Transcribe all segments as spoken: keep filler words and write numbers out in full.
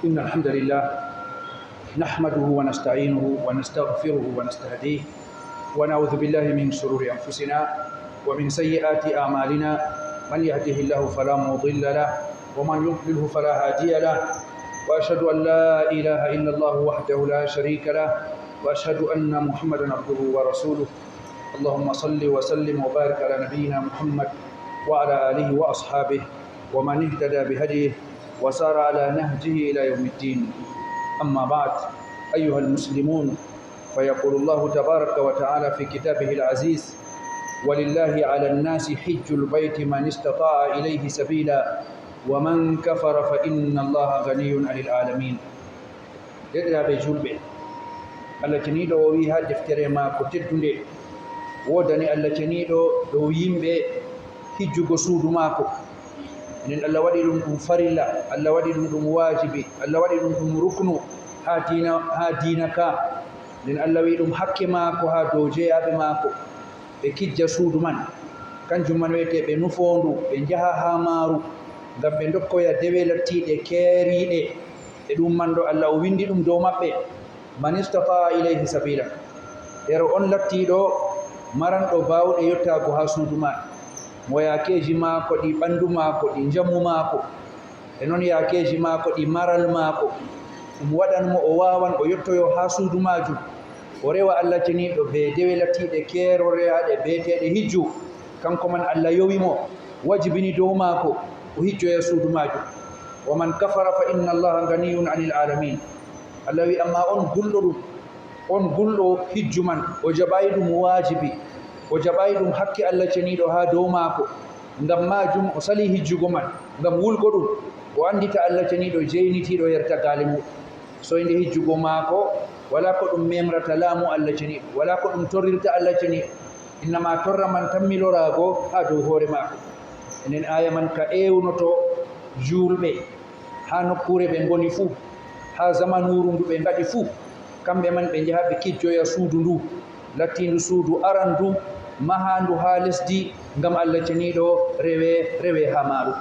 إن الحمد لله نحمده ونستعينه ونستغفره ونستهديه، ونعوذ بالله من شرور أنفسنا ومن سيئات أعمالنا. من يهده الله فلا مضل له، ومن يضلله فلا هادي له. وأشهد أن لا إله إلا الله وحده لا شريك له، وأشهد أن محمدا عبده ورسوله. اللهم صل وسلم وبارك على نبينا محمد وعلى آله وأصحابه ومن اهتدى بهديه وسار على نهجه إلى يوم الدين. أما بعد، أيها المسلمون، فيقول الله تبارك وتعالى في كتابه العزيز: "ولله على الناس حج البيت من استطاع إليه سبيلا ومن كفر فإن الله غني عن العالمين." Deɗiraaɓe juulɓe, Allah ceniiɗo o wi'i haa deftere maako teddunde, woodani Allah ceniiɗo dow yimɓe hijjugo suudu maako. Enen Allah waɗi ɗum ɗum farilla, Allah waɗi ɗum ɗum waajibi, Allah waɗi ɗum ɗum ruknu haa diina, haa diina ka. Nden Allah wi'i ɗum hakke maako haa dow jeyaaɓe maako, ɓe kijja suudu man. Kanjum man wiyetee ɓe nufoo ndu, ɓe njaha haa maaru, ngam ɓe ndokkoya dewe lattiiɗe keeriiɗe. E ɗum man ɗo Allah o windi ɗum dow maɓɓe, "Man istata'a ilayhi sabila." Ero on lattiiɗo maranɗo baawɗe yottaago haa suudu maa, mo yaakeeji maako ɗi ɓandu maako, ɗi njamu maako, e non yaakeeji maako ɗi maral maako, ɗum waɗan mo o waawan o yottoyo haa suudu maajum, o rewa Allah ceniiɗo bee dewe lattiiɗe keeroreyaaɗe beeteeɗe hijju. Kanko man Allah yowi mo, wajibini dow maako o hijjoya suudu maajum. "Wa man kafara fa inna Allaha ganiyun anil alamin." Allah wi, "Ammaa on gulɗo ɗum, on gulɗo hijju man, o jaɓaay ɗum waajibi, o jaɓaay ɗum hakke Allah ceniiɗo haa dow maako. Ngam maajum o sali hijjugo man, ngam wulgo ɗum, o anndita Allah ceniiɗo jeynitiiɗo yer tagaale muɗum." Soynde hijjugo maako, walaa ko ɗum memrata laamu Allah ceniiɗo, walaa ko ɗum torrirta Allah ceniiɗo. Innama torra man tammi loraago haa dow hoore maako. Enen aaya man ka ewnoto juulɓe haa nokkuure ɓe ngoni fuu, haa zamanuuru ndu ɓe ngaɗi fuu, kamɓe man ɓe njaha ɓe kijjoya suudu ndu, lattiindu suudu arandu, mahaandu haa lesdi, ngam Allah ceniiɗo rewe, rewe haa maaru.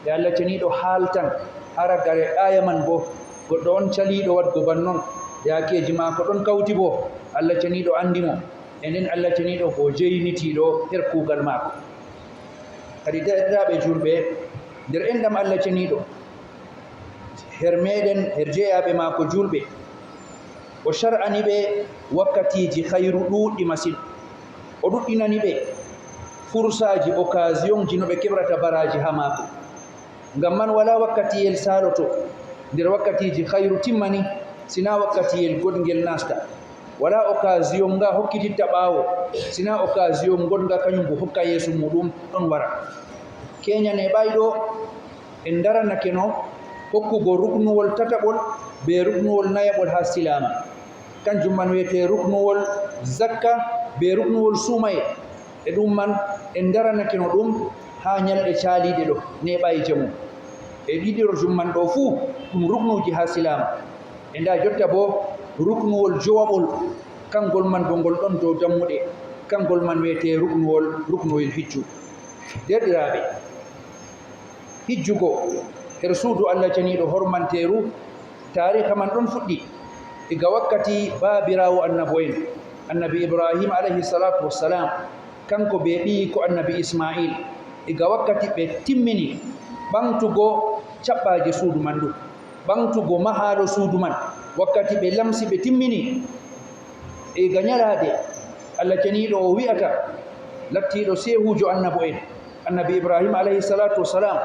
E Allah ceniiɗo haaltan haa ragare aaya man boo, goɗɗo on caliiɗo waɗgo bannon, yaakeeji maako ɗon kawti boo, Allah ceniiɗo anndi mo. E nden Allah ceniiɗo ko jeynitiiɗo her kuugal maako. Kadi, deerɗiraaɓe juulɓe, nder enɗam Allah ceniiɗo, her meeɗen, her jeyaaɓe maako juulɓe, o shar'ani ɓe wakkatiiji khayru ɗuuɗɗi masin. O ɗuɗɗinani ɓe fursaaji, occasionji, no ɓe keɓrata baraaji haa maako. Ngam man, walaa wakkatiyel saaloto nder wakkatiiji khayru timmani, sinaa wakkatiyel goɗngel nasta. Walaa occasion nga hokkititta ɓaawo, sinaa occasion goɗnga kanyum bo hokka yeeso muuɗum ɗon wara. Keenya neeɓaay ɗo, en ndaranakeno hokkugo ruknuwol tataɓol bee ruknuwol nayaɓol haa silaama. Kanjum man wiyetee ruknuwol zakka bee ruknuwol suumaye. E ɗum man, en ndaranakeno ɗum haa nyalɗe caaliiɗe ɗo, neeɓaay jamo. E ɗiɗirjum man ɗo fuu, ɗum ruknuuji haa silaama. E ndaa jotta boo, ruknuwol jowaɓol, kangol man boo ngol ɗon dow dammuɗe, kangol man wiyetee ruknuwol, ruknuwol hijju. Deerɗiraaɓe, hijjugo her suudu Allah ceniiɗo hormanteeru, taariika man ɗon fuɗɗi iga wakkati baabiraawo annabo'en, annabi Ibrahim alayhi salaatu wassalaam, kanko bee ɓiyiiko annabi Isma'iil, iga wakkati ɓe timmini ɓaŋgtugo caɓɓaaje suudu man ndu, ɓaŋgtugo mahaalo suudu man, wakkati ɓe lamsi ɓe timmini, iga nyalaade Allah ceniiɗo o wi'ata, lattiiɗo seehuujo annabo'en, annabi Ibrahim alayhi salaatu wassalaam,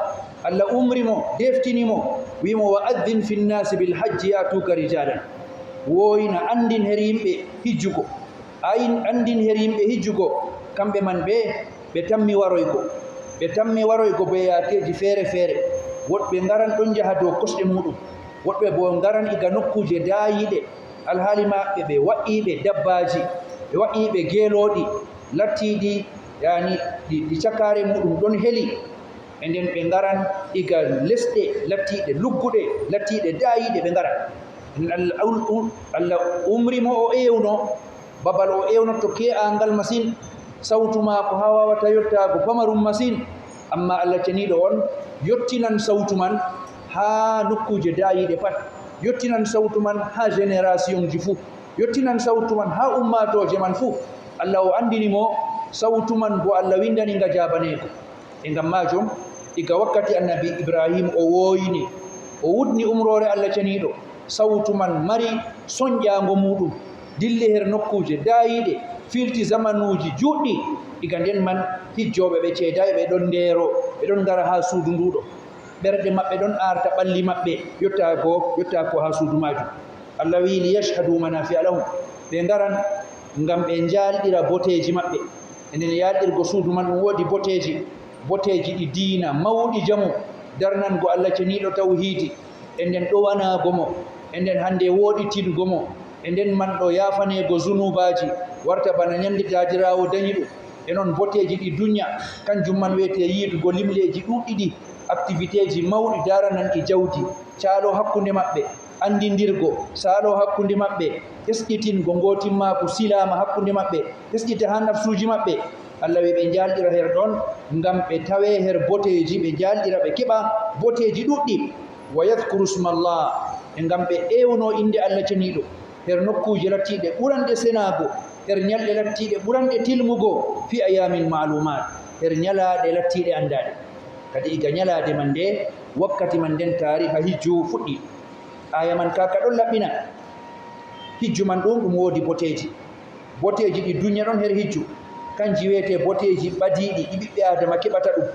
Allah umri mo, deftini mo, wi'i mo, "Wa addin fin naasi bil hajji ya'tuuka rijaalan." Wooyina, anndin her yimɓe hijjugo. Ayin, anndin her yimɓe hijjugo, kamɓe man ɓe, ɓe tammi waroygo. Ɓe tammi waroygo bee yaakeeji feere-feere. Woɗɓe ngaran ɗon njaha dow kosɗe muuɗum. Woɗɓe boo ngaran iga nokkuuje daayiiɗe. Alhaali maɓɓe ɓe wa'iiɓe dabbaaji, ɓe wa'iiɓe geelooɗi, lattiiɗi, yaani ɗi, ɗi cakaare muuɗum ɗon heli. E nden ɓe ngaran iga lesɗe lattiiɗe lugguɗe, lattiiɗe daayiiɗe ɓe ngaran. Allah, Allah umri mo o ewno babal o ewnotto ke'aangal masin, sawtu maako haa waawata yottaago pamarum masin. Ammaa Allah ceniiɗo on yottinan sawtu man haa nokkuuje daayiiɗe pat, yottinan sawtu man haa generationji fuu, yottinan sawtu man haa ummaatooje man fuu. Allah o anndini mo sawtu man bo Allah winndani nga jaabaneeko. E ngam maajum, iga wakkati Annabi Ibrahim o wooyini, o wudni umroore Allah Ceniiɗo, sawtu man mari sonƴaango muuɗum, dilli her nokkuuje daayiiɗe, fiilti zamanuuji juutɗi. Iga nden man, hijjooɓe ɓe ceedaay, ɓe ɗon ndeero, ɓe ɗon ngara haa suudu nduuɗo. Ɓerɗe maɓɓe ɗon aarta ɓalli maɓɓe, yottaago, yottaago haa suudu maajum. Allah wi'i, "Liyashhadu manafi'a lahum." Ɓe ngaran ngam ɓe njaalɗira boteeji maɓɓe. E nden yaalɗirgo suudu man ɗum woodi boteeji, boteeji ɗi diina mawɗi jamu, darnango Allah Ceniiɗo tawhiidi, e nden ɗowanaago mo, e nden hande wooɗitingo mo, e nden man ɗo yaafaneego zunuubaaji, warta bana nyande daadiraawo danyi ɗum. E non boteeji ɗi dunya, kanjum man wi'etee yiidugo limleeji ɗuuɗɗi ɗi, activitéji mawɗi daarananɗi jawdi, caalo hakkunde maɓɓe, anndindirgo, saalo hakkunde maɓɓe, hesɗitingo ngootimmaaku silaama hakkunde maɓɓe, hesɗita haa nafsuuji maɓɓe. Allah wi'i ɓe njaalɗira her ɗon, ngam ɓe tawe her boteeji, ɓe njaalɗira, ɓe keɓa boteeji ɗuuɗɗi. "Wa yadhkuru smallah", e ngam ɓe ewno innde Allah Ceniiɗo her nokkuuje lattiiɗe ɓuranɗe senaago, her nyalɗe lattiiɗe ɓuranɗe tilmugo, "fi ayyamin ma'lumat", her nyalaaɗe lattiiɗe anndaaɗe. Kadi iga nyalaade man nde, wakkati man nden, taariha hijju fuɗɗi. Aaya man kaa ka ɗon laɓɓina. Hijju man ɗum, ɗum woodi boteeji. Boteeji ɗi dunya ɗon her hijju. Kanji wi'etee boteeji ɓadiiɗi ɗi ɓiɓɓe Aadama keɓata ɗum.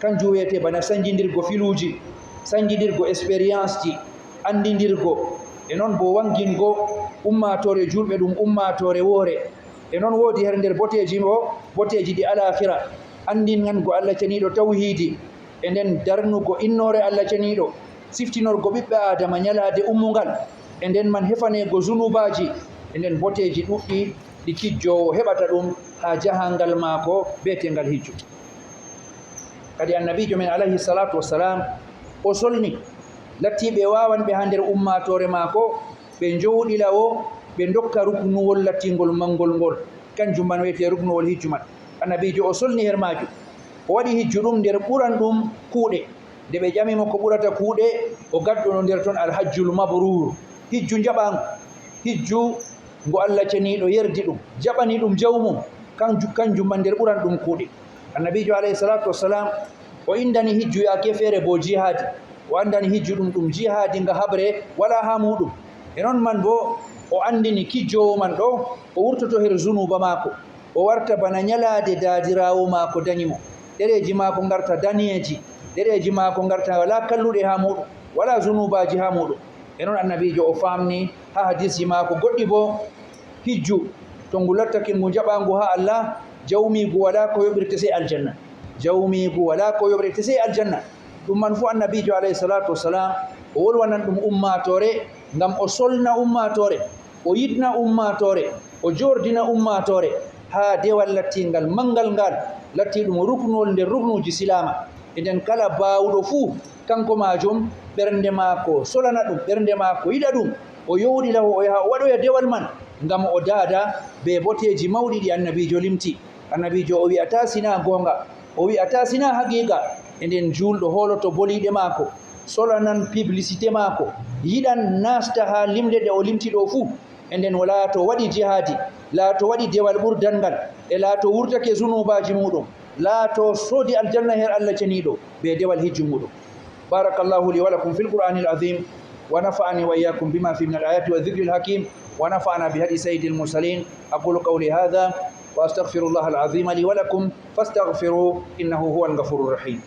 Kanjum wi'etee bana sanjindirgo filuuji, sanjindirgo expérienceji, anndindirgo, e non bo wangingo ummaatoore juulɓe ɗum ummaatoore woore. E non woodi her nder boteeji bo, boteeji ɗi alaahira, anndinango Allah Ceniiɗo tawhiidi, e nden darnugo innoore Allah Ceniiɗo, siftinorgo ɓiɓɓe Aadama nyalaade ummungal, e nden man hefaneego zunuubaaji, e nden boteeji ɗuuɗɗi ɗi kijjoowo heɓata ɗum haa jahangal maako beeteengal hijju. Kadi Annabiijo men, alayhi salaatu wassalaam, o solni lattiiɓe waawanɓe haa nder ummaatoore maako, ɓe njowɗila o, ɓe ndokka ruknuwol lattingol manngol ngol, kanjum man wi'etee ruknuwol hijju man. Annabiijo o solni her maajum. O waɗi hijju ɗum nder ɓuran ɗum kuuɗe. Nde ɓe ƴami mo ko ɓurata kuuɗe, o gaddono nder ton, "Alhajjul mabruur", hijju njaɓaangu, hijju ngo Allah Ceniiɗo yerdi ɗum, jaɓani ɗum jawmum, kanju-, kanjum man nder ɓuran ɗum kuuɗe. Annabiijo, alayhi salaatu wassalaam, o inndani hijju yaake feere bo jihaadi. O anndani hijju ɗum, ɗum jihaadi nga haɓre walaa haa muuɗum. E non man bo, o anndini kijjoowo man ɗo, o wurtoto her zunuuba maako. O warta bana nyalaade daadiraawo maako danyi mo. Ɗereeji maako ngarta daneeji. Ɗereeji maako ngarta walaa kalluɗe haa muuɗum, walaa zunuubaaji haa muuɗum. E non Annabiijo o faamni haa hadiisji maako goɗɗi bo, hijju, to ngu lattake ngu njaɓaangu haa Allah, jawmiigu walaa ko yoɓirte sey aljanna. Jawmiigu walaa ko yoɓirte sey aljanna. Ɗum man fuu Annabiijo, alayhi salaatu wassalaam, o wolwanan ɗum ummaatoore, ngam o solna ummaatoore. O yiɗna ummaatoore, o joordina ummaatoore, haa dewal lattiingal manngal ngal, latti ɗum ruknuwol nder ruknuuji silaama. E nden kala baawɗo fuu, kanko maajum, ɓernde maako solana ɗum, ɓernde maako yiɗa ɗum, o yowɗi law, o yaha o waɗoya dewal man, ngam o daada bee boteeji mawɗi ɗi Annabiijo limti. Annabiijo o wi'ataa sinaa goonga, o wi'ataa sinaa haqiiqa. E nden juulɗo hooloto boliiɗe maako, solanan publicité maako, yiɗan naasta haa limle ɗe o limti ɗo fuu. E nden o laato waɗi jihaadi, laato waɗi dewal ɓurdangal, e laato wurtake zunuubaaji muuɗum, laato soodi aljanna her Allah Ceniiɗo bee dewal hijju muuɗum. بارك الله لي ولكم في القرآن العظيم، ونفعني وإياكم بما فيه من الآيات والذكر الحكيم، ونفعنا بهدي سيد المرسلين. أقول قولي هذا وأستغفر الله العظيم لي ولكم، فاستغفروه إنه هو الغفور الرحيم.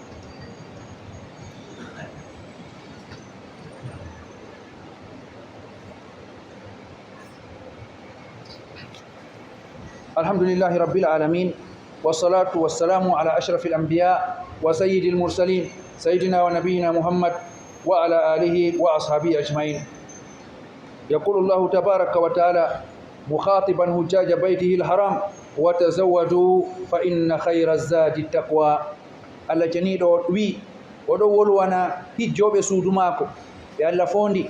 الحمد لله رب العالمين، والصلاة والسلام على أشرف الأنبياء وسيد المرسلين، سيدنا ونبينا محمد وعلى آله وأصحابه أجمعين. يقول الله تبارك وتعالى مخاطبا حجاج بيته الحرام: "وتزودوا فإن خير الزاد التقوى." Allah Ceniiɗo wi'i, o ɗon wolwana hijjooɓe suudu maako, ɓe Allah foondi,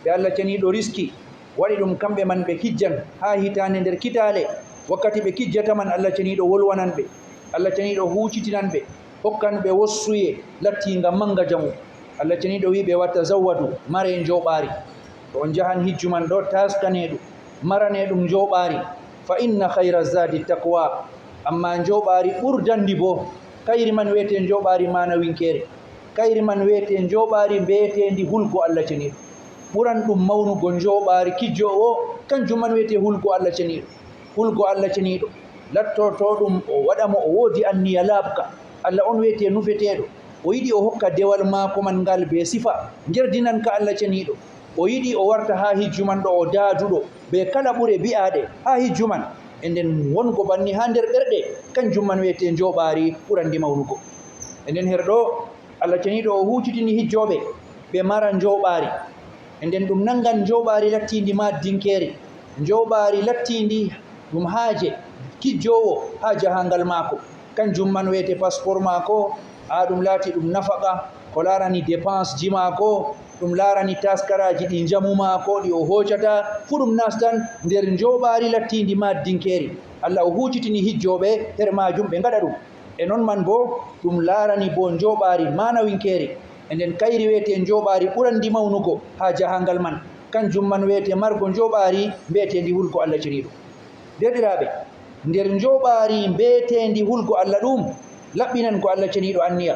ɓe Allah Ceniiɗo riski, waɗi ɗum kamɓe man ɓe kijjan haa hitaande nder kitaale. Wakkati ɓe kijjata man, Allah Ceniiɗo wolwanan ɓe, Allah Ceniiɗo huucitinan ɓe, hokkan ɓe wossuye lattiinga mannga jamu. Allah ceniiɗo wi'i ɓe, "Wa tazawwadu, maree njooɓaari. To on njahan hijju man ɗo, taaskanee ɗum, maranee ɗum njooɓaari. Fa inna khayra zadi taqwa. Amma njooɓaari ɓurdandi boo, kayri man wi'etee njooɓaari maanawinkeere. Kayri man wi'etee njooɓaari mbeeteendi hulgo Allah ceniiɗo. Ɓuran ɗum mawnugo njooɓaari kijjoowo, kanjum man wi'etee hulgo Allah ceniiɗo. Hulgo Allah ceniiɗo, lattorto ɗum o waɗa mo o woodi anniya laaɓka. Allah on wi'etee nufeteeɗo. O yiɗi o hokka dewal maako man ngal bee sifa, ngerdinanka Allah ceniiɗo. O yiɗi o warta haa hijju man ɗo o daaduɗo bee kala ɓure bi'aaɗe haa hijju man. E nden wongo banni haa nder ɓerɗe, kanjum man wi'etee njooɓaari ɓurandi mawnugo." E nden her ɗo, Allah ceniiɗo o huucitini hijjooɓe ɓe mara njooɓaari. E nden ɗum nangan njooɓaari lattiindi maaddinkeeri, njooɓaari lattiindi ɗum haaje kijjoowo haa jahaangal maako. Kanjum man wi'etee paspor maako, haa ɗum laati ɗum nafaqa, ko laarani dépensesji maako, ɗum laarani taskaraaji ɗi njamu maako ɗi o hoocata, fuu ɗum nastan nder njooɓaari lattiindi maaddinkeeri. Allah o huucitini hijjooɓe her maajum ɓe ngaɗa ɗum. E non man boo, ɗum laarani boo njooɓaari maanawinkeeri. E nden kayri wi'etee njooɓaari ɓurandi mawnugo haa jahaangal man. Kanjum man wi'etee margo njooɓaari mbeeteendi hulgo Allah ceniiɗo. Deerɗiraaɓe, nder njooɓaari mbeeteendi hulgo Allah ɗum, laɓɓinan ko Allah ceniiɗo anniya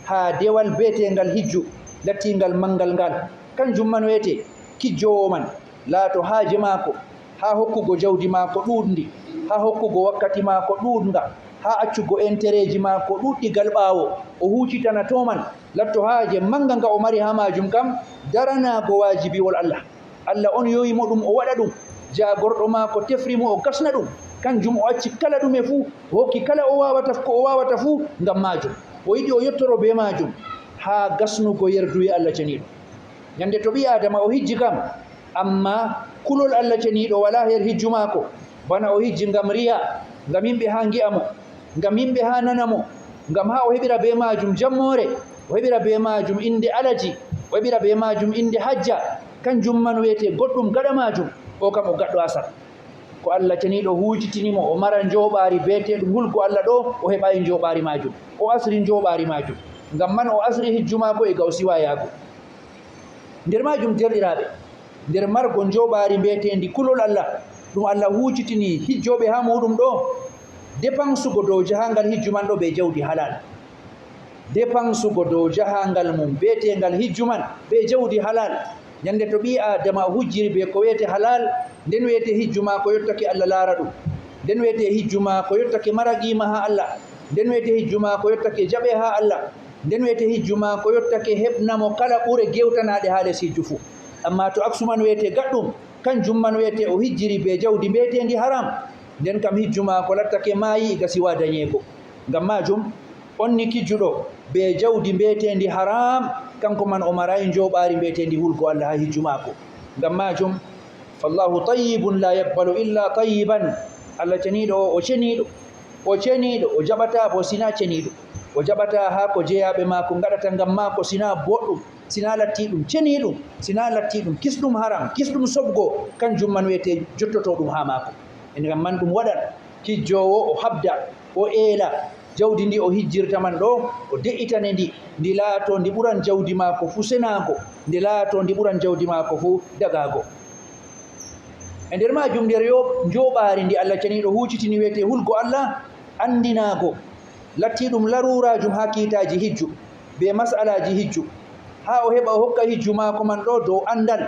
haa dewal beeteengal hijju, lattiingal manngal ngal. Kanjum man wi'etee kijjoowo man laato haaje maako, haa hokkugo jawdi maako ɗuuɗndi, haa hokkugo wakkati maako ɗuuɗnga, haa accugo entereeji maako ɗuuɗɗi gal ɓaawo, o huucitana to man, latto haaje mannga nga o mari haa maajum kam, daranaago waajibiwol Allah. Allah on yowi mo ɗum o waɗa ɗum, jaagorɗo maako tefri mo o gasna ɗum, kanjum o acci kala ɗume fuu, o hokki kala o waawata, ko o waawata fuu ngam maajum. O yiɗi o yottoro bee maajum haa gasnugo yerduye Allah ceniiɗo. Nyande to ɓii Aadama o hijji kam, ammaa kulol Allah ceniiɗo walaa her hijju maako, bana o hijji ngam riya, ngam yimɓe haa ngi'a mo, ngam yimɓe haa nana mo, ngam haa o heɓira bee maajum jammoore, o heɓira bee maajum innde alaji, o heɓira bee maajum innde hajja, kanjum man wi'etee goɗɗum gaɗa maajum, o kam o gaɗɗo asar. Ko Allah ceniiɗo huucitini mo, o mara njooɓaari beeteeɗum hulgo Allah ɗo, o heɓaay njooɓaari maajum. O asri njooɓaari maajum. Ngam man o asri hijju maako e nga o siwa yaago. Nder maajum, deerɗiraaɓe, nder margo njooɓaari mbeeteendi kulol Allah, ɗum Allah huucitini hijjooɓe haa muuɗum ɗo, depansugo dow jahaangal hijju man ɗo bee jawdi halal. Depansugo dow jahaangal mum beeteengal hijju man bee jawdi halal. Nyande to ɓii Aadama o hujjiri bee ko wi'etee halal, nden wi'etee hijju maako yottake Allah laara ɗum. Nden wi'etee hijju maako yottake mara qiima haa Allah. Nden wi'etee hijju maako yottake jaɓe haa Allah. Nden wi'etee hijju maako yottake heɓna mo kala ɓure gewtanaaɗe haa les hijju fuu. Ammaa to aksu man wi'etee gaɗɗum, kanjum man wi'etee o hijjiri bee jawdi mbeeteendi haram, nden kam hijju maako lattake maayi iga siwa danyeego. Ngam maajum, on ni kijjuɗo bee jawdi mbeeteendi haram, kanko man o maraay njooɓaari mbeeteendi hulgo Allah haa hijju maako. Ngam maajum, "Fallahu tayyibun la yaqbalu illa tayyiban." Allah ceniiɗo o, o ceniiɗo. O ceniiɗo, o jaɓataa bo sinaa ceniiɗo. O jaɓataa haa ko jeyaaɓe maako ngaɗata ngam maako sinaa boɗɗum, sinaa lattiiɗum ceniiɗum, sinaa lattiiɗum kisɗum haram, kisɗum soɓgo, kanjum man wi'etee jottotooɗum haa maako. E ngam man ɗum waɗan kijjoowo o haɓda, o eela jawdi ndi o hijjirta man ɗo, o de'itane ndi, ndi laato ndi ɓuran jawdi maako fuu senaago, ndi laato ndi ɓuran jawdi maako fuu dagaago. E nder maajum, nder yo-, njooɓaari ndi Allah ceniiɗo huucitini wi'etee hulgo Allah, anndinaago, lattii ɗum laruuraajum haa kiitaaji hijju, bee masalaaji hijju, haa o heɓa o hokka hijju maako man ɗo dow anndal,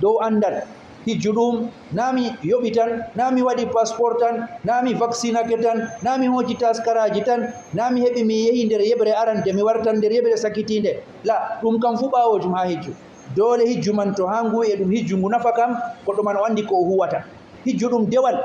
dow anndal. Hijju ɗum, naa mi yoɓi tan, naa mi waɗi paspor tan, naa mi vaksinake tan, naa mi hooci taskaraaji tan, naa mi heɓi mi yehi nder yeɓre arande, mi wartan nder yeɓre sakitiinde. La, ɗum kam fuu ɓaawoojum haa hijju. Doole hijju man, to haa ngu e ɗum hijju ngu nafa kam, goɗɗo man o anndi ko o huuwata. Hijju ɗum dewal,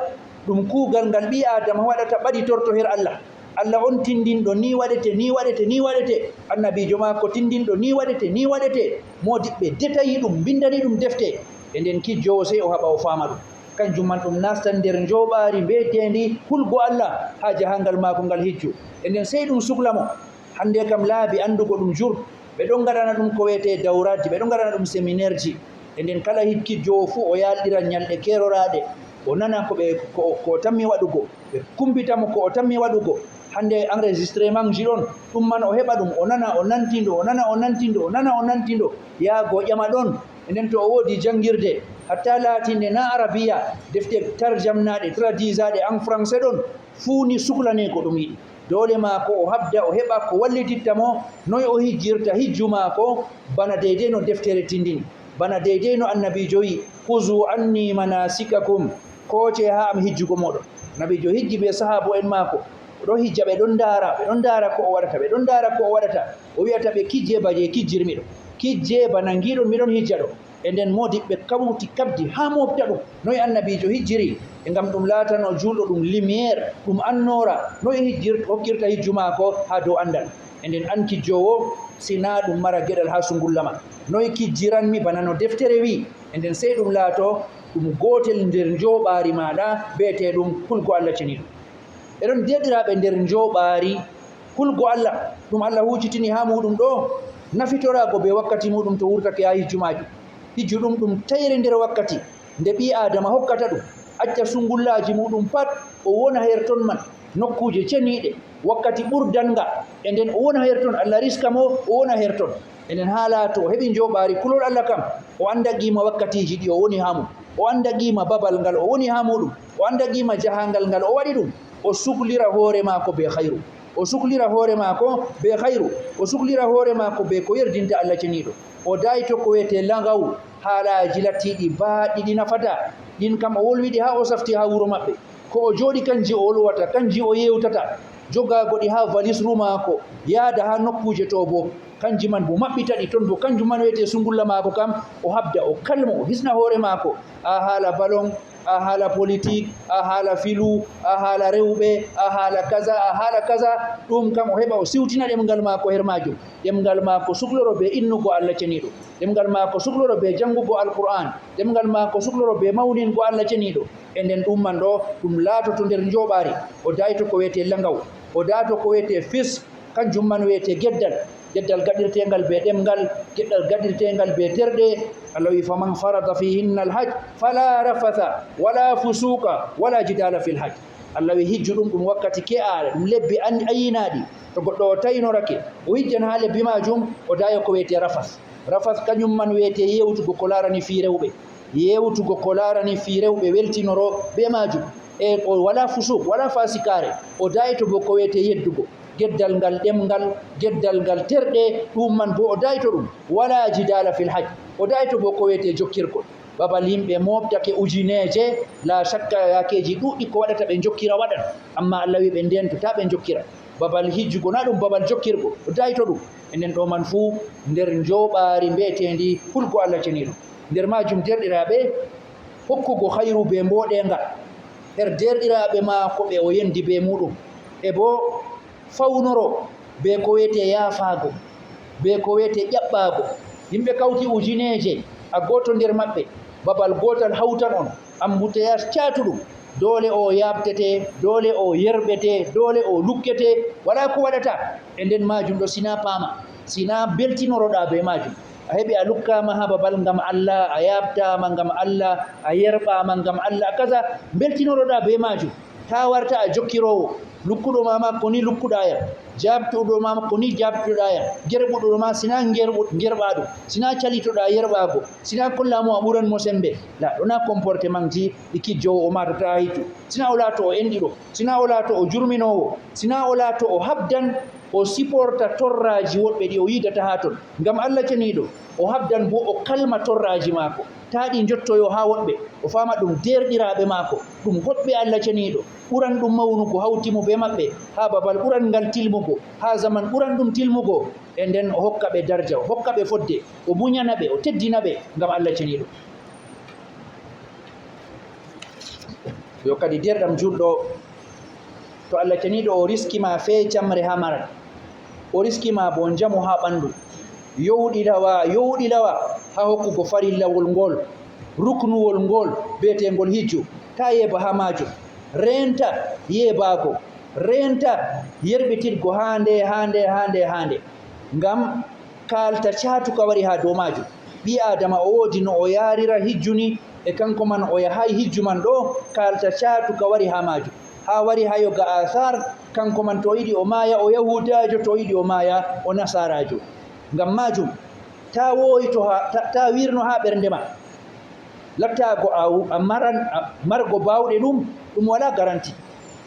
ɗum kuugal ngal ɓii Aadama waɗata ɓaditorto her Allah. Allah on tindinɗo, ni waɗete, ni waɗete, ni waɗete. Annabiijo maako tindinɗo, ni waɗete, ni waɗete. Moodiɓɓe detayi ɗum, mbinndani ɗum defte. E nden kijjoowo sey o haɓa o faama ɗum. Kanjum man ɗum nastan nder njooɓaari mbeeteendi hulgo Allah haa jahangal maako ngal hijju. E nden sey ɗum sukla mo. Hannde kam laabi anndugo ɗum jur, ɓe ɗon ngaɗana ɗum ko wiyetee dawraaji, ɓe ɗon ngaɗana ɗum semineerji. E nden kala hikkijo fuu o yaalɗiran nyalɗe keeroraaɗe, O nana ko ɓe, ko, ko o tammi waɗugo. Ɓe kumbita mo ko o tammi waɗugo. Hannde enregistrement ji ɗon, ɗum man o heɓa ɗum, o nana, o nantindo, o nana, o nantindo, o nana, o nantindo, yaago o ƴama ɗon. E nden to o woodi janngirde, hatta laatinɗe na Arabiya, defte tarjamnaaɗe, traduisaaɗe en français ɗon, fuu ni suklane ko ɗum yiɗi. Doole maako o habda, o heɓa ko wallititta mo, noy o hijjirta hijju maako, bana deydey no deftere tindini, bana deydey no Annabiijo wi'i, "Khuzu anni manasikakum." Kooce haa am hijjugo mooɗon. Annabiijo hijji bee sahaabo'en maako. O ɗon hijja, ɓe ɗon ndaara, ɓe ɗon ndaara ko o waɗata, ɓe ɗon ndaara ko o waɗata. O wi'ata ɓe, "Kijje ba jey kijjirmi ɗo. Kijje bana ngiiɗon mi ɗon hijja ɗo." E nden moodiɓɓe kawti kabdi haa mooɓta ɗum. Noy Annabiijo hijjiri? E ngam ɗum laatano juulɗo ɗum lumière, ɗum annoora. Noy hijjir-, hokkirta hijju maako haa dow anndal? E nden an kijjoowo, si naa ɗum mara geɗal haa sungulla ma. Noy kijjiranmi bana no deftere wi'i? E nden sey ɗum laato ɗum gootel nder njooɓaari maaɗa, be'eteeɗum hulgo Allah ceniiɗo. E ɗon deerɗiraaɓe nder njooɓaari hulgo Allah, ɗum Allah huucitini haa muuɗum ɗo, nafitoraago bee wakkati muuɗum to wurtake haa hijju maajum. Hijju ɗum, ɗum tayre nder wakkati nde ɓii-Aadama hokkata ɗum, acca sungullaaji muuɗum pat, o wona her ton man, nokkuuje ceniiɗe, wakkati ɓurdannga, e nden o wona her ton, Allah riska mo, o wona her ton. E nden haa laato o heɓi njooɓaari kulol Allah kam, o annda qiima wakkatiiji ɗi o woni haa mum, o annda qiima babal ngal o woni haa muuɗum, o annda qiima jahaangal ngal o waɗi ɗum, o suklira hoore maako bee hayru. O suklira hoore maako bee hayru, o suklira hoore maako bee ko yerdinta Allah ceniiɗo. O daayto ko wi'etee lagaw, haalaaji lattiiɗi baaɗɗi ɗi nafataa. Ɗin kam o wolwi ɗi haa o safti haa wuro maɓɓe. Ko o jooɗi kanji o wolwata, kanji o yeewtata. Jogaago ɗi haa valisru maako, yaada haa nokkuuje to boo. Kanji man boo maɓɓita ɗi ton boo. Kanjum man wi'etee sungulla maako kam, o habda, o kalmo, o hisna hoore maako. A haala balon, a haala politik, a haala filu, a haala rewɓe, a haala kaza, a haala kaza. Ɗum kam o heɓa o siwtina ɗemngal maako her maajum. Ɗemngal maako sukloro bee innugo Allah ceniiɗo. Ɗemngal maako sukloro bee janngugo Alqur'aan. Ɗemngal maako sukloro bee mawningo Allah ceniiɗo. E nden ɗum man ɗo, ɗum laatoto nder njooɓaari. O daayto ko wi'etee lagaw. O daayto ko wi'etee fis. Kanjum man wi'etee geddal. Geddal gaɗirteengal bee ɗemngal, geddal gaɗirteengal bee terɗe. Allah wi'i, "Faman farada fihinna alhajj, fala rafasa, wala fusuqa, wala jidala fil hajj." Allah wi'i, hijju ɗum, ɗum wakkati ke'aaɗe, ɗum lebbi an-, ayinaaɗi. To goɗɗo o taynorake, o hijjan haa lebbi maajum, o daayo ko wi'etee rafas. Rafas kanjum man wi'etee yeewtugo ko laarani fii rewɓe. Yeewtugo ko laarani fii rewɓe weltinoro bee maajum. E o wala fusuk, wala faasikaare. O daayto boo ko wi'etee yeddugo. Geddal ngal ɗemngal, geddal ngal terɗe, ɗum man boo o daayto ɗum. Wala jidala fil hajj. O daayto boo ko wi'etee jokkirgol. Babal yimɓe mooɓtake ujineeje, laa shakka yaakeeji ɗuuɗɗi ko waɗata ɓe njokkira waɗan. Ammaa Allah wi'i ɓe ndeento, taa ɓe njokkira. Babal hijjugo na ɗum babal jokkirgo, o daayto ɗum. E nden ɗo man fuu nder njooɓaari mbe'eteendi hulgo Allah ceniiɗo. Nder maajum, deerɗiraaɓe, hokkugo hayru bee mbooɗeeŋga her deerɗiraaɓe maako ɓe o yendi bee muuɗum, e boo fawnoro bee ko wi'etee yaafaago, bee ko wi'etee ƴaɓɓaago. Yimɓe kawti ujineeje, a gooto nder maɓɓe, babal gootal hawtan on, ambuteyaas caatuɗum, doole o yaaɓtete, doole o yerɓete, doole o lukkete, walaa ko waɗata. E nden maajum ɗo, si naa paama, si naa mbeltinoroɗaa bee maajum. A heɓi a lukkaama haa babal ngam Allah, a yaaɓtaama ngam Allah, a yerɓaama ngam Allah, kaza, mbeltinoroɗaa bee maajum. Taa warta a jokkiroowo, lukkuɗo ma ma ko ni lukkuɗaa yam, jaaɓtuɗo ma ma ko ni jaaɓtuɗaa yam, gerɓuɗo ma si naa ngerɓu-, ngerɓaaɗo, si naa calitoɗaa yerɓaago, si naa kollaa mo a ɓuran mo semmbe. Laa, ɗo naa comportement ji ɗi kijjoowo o maatata haa hijju. Si naa o laato o enɗiiɗo, si naa o laato o jurminoowo, si naa o laato o habdan, o siporta torraaji woɗɓe ɗi o yiidata haa ton. Ngam Allah ceniiɗo, o habdan boo o kalma torraaji maako, taa ɗi njottoyo haa woɗɓe, o faama ɗum deerɗiraaɓe maako, ɗum hoɗɓe Allah ceniiɗo, ɓuran ɗum mawnugo hawti mo bee maɓɓe, haa babal ɓuran ngal tilmugo, haa zaman ɓuran ɗum tilmugo, e nden o hokka ɓe darja, o hokka ɓe fodde, o munyana ɓe, o teddina ɓe ngam Allah ceniiɗo. Yo kadi, deerɗam juulɗo, to Allah ceniiɗo o riski ma feecamre haa maral, o riski ma boo njamu haa ɓanndu, yowɗi lawa, yowɗi lawa haa hokkugo farillawol ngol, ruknuwol ngol bi'eteengol hijju, taa yeeba haa maajum. Reenta yeebaago, reenta yerɓitirgo haa nde, haa nde, haa nde, haa nde. Ngam kaalta caatuka wari haa dow maajum. Ɓii Aadama o woodi no o yaarira hijju ni, e kanko man o yahay hijju man ɗo, kaalta caatu ka wari haa maajum. Haa wari haa yoga asaar, kanko man to o yiɗi o maaya o Yahuudaajo, to o yiɗi o maaya o Nasaaraajo. Ngam maajum, taa wooyto haa, ta, taa wirno haa ɓernde ma. Lattaago a, a maran, a, margo baawɗe ɗum, ɗum walaa garanti.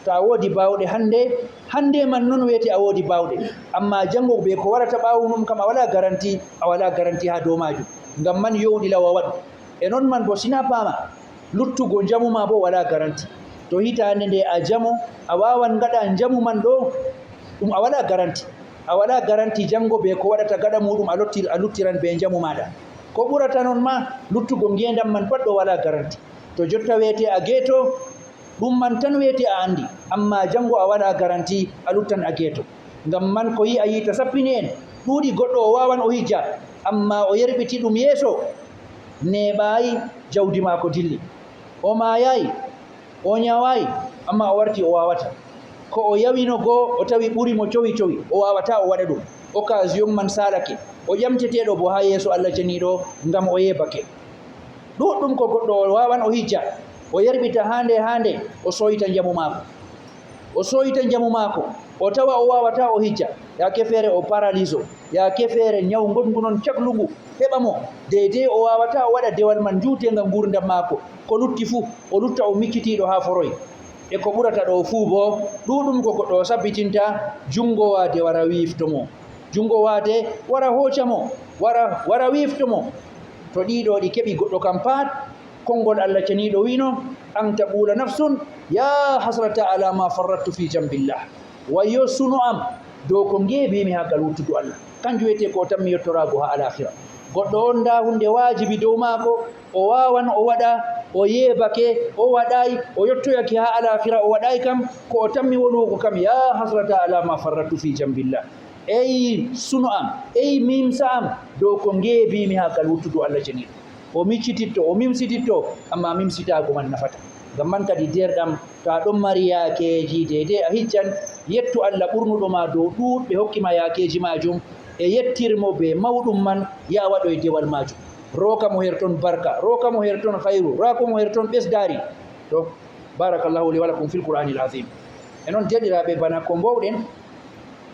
To a woodi baawɗe hannde, hannde man non weeti a woodi baawɗe. Ammaa janngo bee ko warata ɓaawo mum kam a walaa garanti, a walaa garanti haa dow maajum. Ngam man yowɗi law a waɗu. E non man boo sina paama, luttugo njamu ma boo walaa garanti. To hitaande nde a jamo, a waawan ngaɗa njamu man ɗo, ɗum a walaa garanti. A walaa garanti janngo bee ko waɗata gaɗa muuɗum a lottir-, a luttiran bee njamu maaɗa. Ko ɓurata non ma, luttugo ngeendam man pat ɗo walaa garanti. To jotta weete a geeto, ɗum man tan weeti a anndi, ammaa janngo a walaa garanti a luttan a geeto. Ngam man ko yi'a yiita sappini en, ɗuuɗi goɗɗo o waawan o hijja, ammaa o yerɓiti ɗum yeeso, neeɓaayi, jawdi maako dilli. O maayaay, o nyawaayi, ammaa o warti o waawataa. Ko o yawino go o tawi ɓuri mo cowi cowi, o waawataa o waɗa ɗum. Occasion man saalake, o ƴamteteeɗo boo haa yeeso Allah ceniiɗo ngam o yeebake. Ɗuuɗɗum ko goɗɗo o waawan o hijja, o yerɓita haa nde haa nde, o sooyta njamu maako. O sooyta njamu maako, o tawa o waawataa o hijja. Yaake feere o paraliso, yaake feere nyawu ngongu non caklungu heɓa mo, deydey o waawataa o waɗa dewal man njuuteenga nguurndam maako. Ko lutti fuu, o lutta o miccitiiɗo haa foroy. E ko ɓurata ɗo fuu boo, ɗuuɗɗum ko goɗɗo o sabbitinta, junngo waade wara wiifto mo. Junngo waade wara hooca mo, wara, wara wiifto mo. To ɗiɗo ɗi keɓi goɗɗo kam pat, konngol Allah ceniiɗo wi'no, "An taqula nafsun, ya hasrata ala ma farrattu fi jambillah." Wayyo suno am, dow ko ngeebiimi haa gal wuttudu Allah. Kanjum wiyetee ko o tammi yottoraago haa alakhira. Goɗɗo on ndaa huunde waajibi dow maako, o waawan o waɗa, o yeebake, o waɗaay, o yottoyake haa alakhira, o waɗaay kam, ko o tammi wonoogo kam, ya hasrata ala ma farrattu fi jambillah. Ey suno am, ey mimsa am, dow ko ngeebiimi haa gal wuttudu Allah ceniiɗo. O miccititto, o mimsititto, ammaa mimsitaago man nafataa. Ngam man kadi, deerɗam, to a ɗon mari yaakeeji, deydey a hijjan, yettu Allah ɓurnuɗo ma dow ɗuuɗɓe hokki ma yaakeeji maajum, e yettir mo bee mawɗum man, ya waɗoy dewal maajum. Rooka mo her ton barka, rooka mo her ton hayru, rooka mo her ton ɓesdaari. To, barakallahu li wa lakum fil Qur'anil azim. E non, deerɗiraaɓe, bana ko mboowɗen,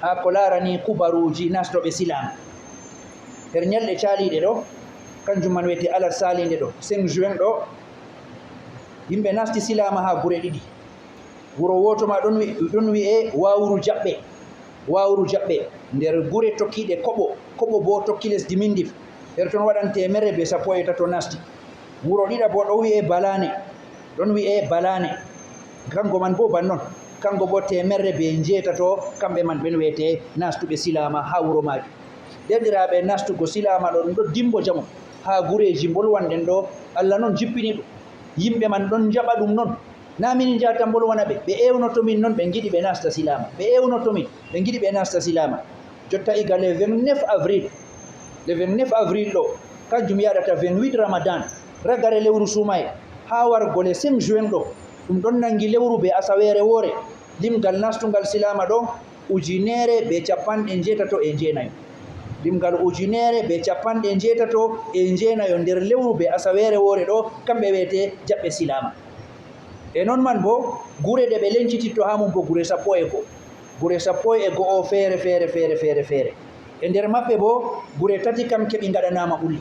haa ko laarani kubaruuji nastooɓe silaama. Her nyalɗe caaliiɗe ɗo, kanjum man wiyetee alat saaliinde ɗo, cinq juin ɗo, yimɓe nasti silaama haa gure ɗiɗi. Wuro wooto ma ɗon wi-, ɗon wi'e Waawuru Jaɓɓe. Waawuru Jaɓɓe, nder gure tokkiiɗe Koɓo, Koɓo boo tokki lesdi Mindif. Her ton waɗan teemerre bee sappo e tato nasti. Wuro ɗiɗa boo ɗon wi'e Balaane, ɗon wi'e Balaane. Kanko man boo ban non. Kanko boo teemerre bee njeetato, kamɓe man ɓen wi'etee nastuɓe silaama haa wuro maajum. Deerɗiraaɓe, nastugo silaama ɗo, ɗum ɗo dimbo jamo haa gureeji mbolwanɗen ɗo, Allah non jippini ɗum. Yimɓe man ɗon njaɓa ɗum non. Naa min njahata mbolwana ɓe, ɓe ewnoto min non, ɓe ngiɗi ɓe nasta silaama. Ɓe ewnoto min, ɓe ngiɗi ɓe nasta silaama. Jotta iga le vingt-neuf avril, le vingt-neuf avril ɗo, kanjum yaadata vingt-huit Ramadan, ragare lewru suumaye, haa wargo le cinq juin ɗo, ɗum ɗon nangi lewru bee asaweere woore. Limgal nastungal silaama ɗo, ujineere bee cappanɗe njeetato e jeenayo. Limgal ujineere bee cappanɗe njeetato e jeenayo nder lewru bee asaweere woore ɗo, kamɓe wi'etee jaɓɓe silaama. E non man boo, gure ɗe ɓe lencititto haa mum boo gure sappo e go'o. Gure sappo e go'o feere, feere, feere, feere, feere. E nder maɓɓe boo, gure tati kam keɓi ngaɗanaama ɓulli.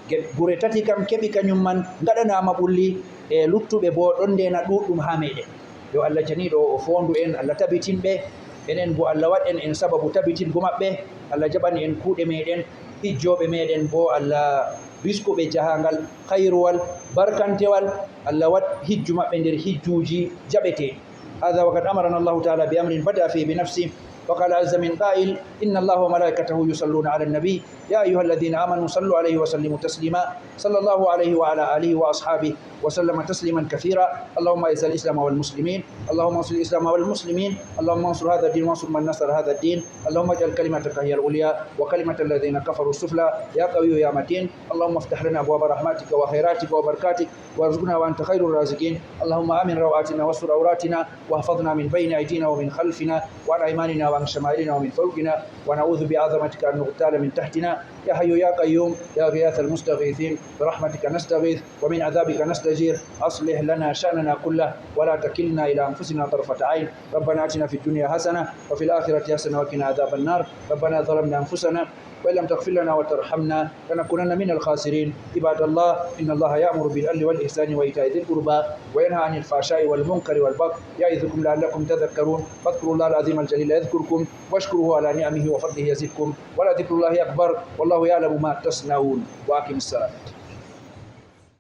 Ge-, gure tati kam keɓi kanyum man ngaɗanaama ɓulli, e luttuɓe boo ɗon ndeena ɗuuɗɗum haa meeɗen. Yo Allah ceniiɗo o foondu en, Allah tabitin ɓe, enen boo Allah waɗ en en sababu tabitingo maɓɓe, Allah jaɓan en kuuɗe meeɗen, hijjooɓe meeɗen boo Allah risku ɓe jahaangal kayruwal, barkantewal, Allah waɗ hijju maɓɓe nder hijjuuji jaɓeteeɗi. هذا وقد أمرنا الله تعالى بأمر بدأ فيه بنفسه وقال عز من قائل: إن الله وملائكته يصلون على النبي يا أيها الذين آمنوا صلوا عليه وسلموا تسليما. صلى الله عليه وعلى آله وأصحابه وسلم تسليما كثيرا. اللهم أعز الإسلام والمسلمين، اللهم انصر الإسلام والمسلمين، اللهم انصر هذا الدين وانصر من نصر هذا الدين. اللهم اجعل كلمتك هي العليا وكلمة الذين كفروا السفلى. يا قوي يا متين، اللهم افتح لنا أبواب رحمتك وخيراتك وبركاتك وارزقنا وأنت خير الرازقين. اللهم آمن روعاتنا واستر عوراتنا واحفظنا من بين أيدينا ومن خلفنا وعن أيماننا وعن شمائلنا ومن فوقنا، ونعوذ بعظمتك أن نغتال من تحتنا. يا حي يا قيوم يا غياث المستغيثين، برحمتك نستغيث ومن عذابك نستجير، أصلح لنا شأننا كله ولا تكلنا إلى أنفسنا طرفة عين. ربنا آتنا في الدنيا حسنة وفي الآخرة حسنة وقنا عذاب النار. ربنا ظلمنا أنفسنا وإن لم تغفر لنا وترحمنا لنكونن من الخاسرين. عباد الله، إن الله يأمر بالعدل والإحسان وإيتاء ذي القربى وينهى عن الفحشاء والمنكر والبغي يعظكم لعلكم تذكرون. فاذكروا الله العظيم الجليل يذكركم واشكروه على نعمه وفضله يزدكم ولذكر الله أكبر والله يعلم ما تصنعون. وأقم الصلاة.